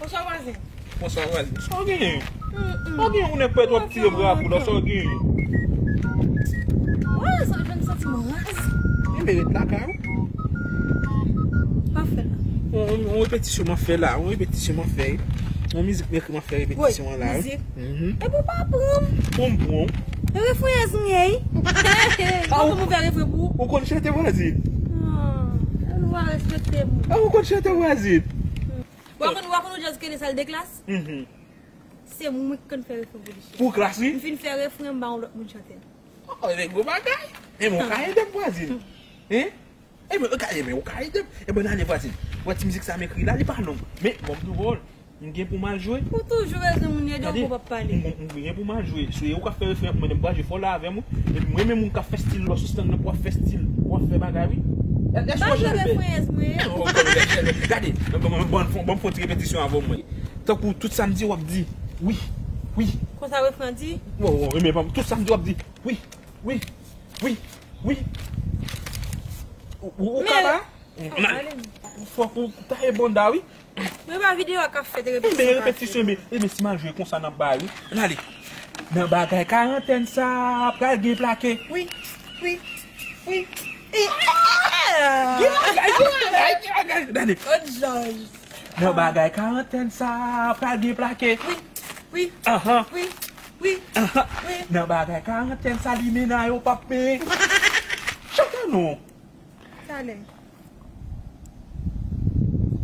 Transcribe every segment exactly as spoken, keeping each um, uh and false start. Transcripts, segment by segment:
Bonswa, vwazen. Bonswa, vwazen. Sa w genyen? Sa w genyen, ou nèk pèt w ap tire bra pou la, sa w genyen? Wè, sa jwenn santiman raz. Enben, ret lakay ou. Pa fè la. On, on, on repetisyon m ap fè la, on repetisyon m ap fè. On mizik m ekri m ap fè repetisyon an la. Mizik? Mhm. Epi w pa pran m. Pou m pran w. E refreyèz m ye, wi. Ah, ou, ou konn chante, vwazin? Ah, nou pa respekte m. Ah, ou konn chante, vwazin? Ou pa konn, ou pa konn ou jazz kele sal de klas? Mhm. Se mwen ki konn fè refren pou li cheri. Pou klas, wi? M fin fè refren, m ba yon lòt moun chante l. Oh, ebyen, gwo bagay. Ebyen, ou ka ede m, vwazin. Hein? Ebyen, ou ka, ebyen, ou ka ede m. Ebyen, ale, vwazin. Wè ti mizik sa m ekri la, li pa long. Men, bon, m tou ba w l. M gen pou m al jwe. Ou toujou bezwen moun ede w pou w p ap pale. M, m, m gen pou m al jwe. Se ou k ap fè refren pou mwen, m pral jwe fò la avè m, wi. Epi mwen menm, moun k ap fè stil lò sou stand nan, pou w ap fè stil, pou w ap fè bagay, wi. Èske w chante? Gade, bon, bon, bon, bon, fè ti repetisyon avè mwen. Tankou tout sa m di, w ap di, wi, wi. Konsa refren an di? Wi, wi, wi, men tout sa m di, w ap di, wi, wi, wi, wi. Ou, ou, ou ka la? Fòk ou taye banda, wi. Mwen pa videyo a k ap fèt repetisyon. Enben, repetisyon, enben, enben, si m al jwe konsa n ap bay, wi. Ann ale. Nan bagay karantèn sa, pral gen plake. Wi, wi, wi. Gade. Nan bagay karantèn sa, pral gen plake. Wi, wi, wi, wi, wi. Nan bagay karantèn sa, limena yo p ap peye. Chante non. Talè.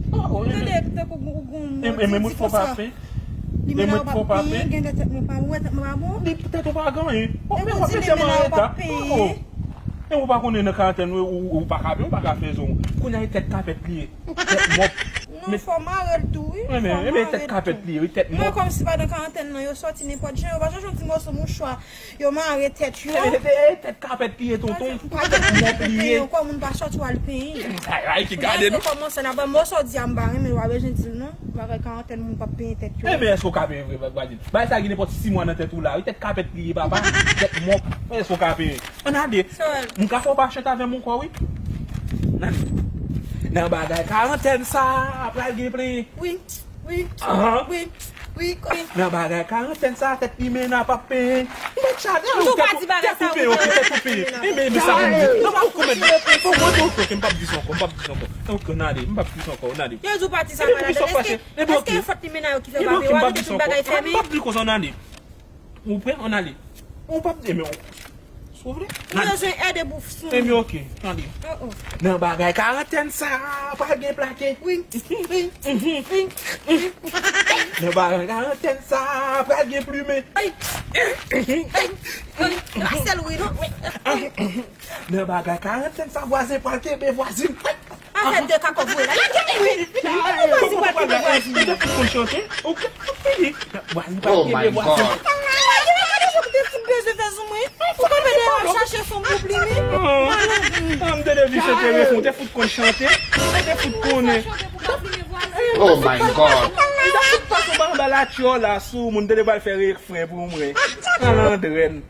Tande, tankou ou gon, ou gon mò di konsa. Limena yo p ap peye, gen de tèt mwen pa bon, tèt mwen pa bon. Li tèt ou pa ganyen. E ou di limena yo p ap peye. E ou pa konnen nan karantèn, ou, ou, ou pa ka, ou pa ka fè zon. Kounye a, e tèt kapèt li ye. Tèt mòp. Non, fò mare l tou, wi. Fò mare l. Tèt kapèt li ye, wi, tèt mòp. Mwen kòmsi pandan karantèn nan, yo sòti nenpòt jan, yo pa chanje yon ti mòso mouchwa. Yo mare tèt yo. E, e, e, tèt kapèt li ye, tonton. Tèt mòp li ye. Ankò moun pa sòti w al penyen. Ay, ay, ki gade nou. Kòmanse nan ban mòso di a m pa renmen, w pa bezwen di l non. Bagay karantèn moun p ap penyen tèt yo. Enben, èske w ka penyen vre, vwazin? Bagay sa gen nenpòt sis mwa nan tèt ou la, wi, tèt kapèt li ye, papa. Tèt mòp. Èske w ka penyen? Ann ale. M ka fè w pa chante avè m ankò, wi. Nan, nan bagay karantèn sa, pral gen plenyen. Wi. Wi, wi, wi, wi. Nan bagay karantèn sa, tèt limena p ap penyen. M pa t chante, tèt ou penyen, ok, tèt ou penyen. Enben, enben, sa pou m di. Non, pa ou konprann. Fò mwen, ok, ok, m p ap di sa ankò, m p ap di sa ankò. Ok, ann ale, m p ap di sa ankò, ann ale. Yo di w pati sa pa ladan. Èske, èske e fòt limena yo ki fè w pa penyen? W ap vin di m bagay fèmen? M p ap di konsa, ann ale. Ou prè? Ann ale. Ou p ap di, men ou, si w vle. Ou bezwen ède pou sou. Enben, ok, tande. Oh, oh. Nan bagay karantèn sa, pral gen plake. Wi, wi, wi, wi. Nan bagay karantèn sa, pral gen plimen. Ay, ay, ay, Rachel, wi, non. Nan bagay karantèn sa, vwazen pral kenbe vwazin. Afè de kaka voye la. Lage m wi. Ou pa si w ap kenbe vwazin. Ou te fout konn chante. Ou te fout fini. Vwazin pa kenbe vwazin. Ou te fout bezwen fè sou mwen. Ou konprann lè w ap chache fanm pou plimen. Ah, m te devise te refon. Ou te fout konn chante. Ou te fout konnen. Oh my God. Ou te fout pase anba la tyola sou moun. Te devye al fè refren pou mwen. Malandren.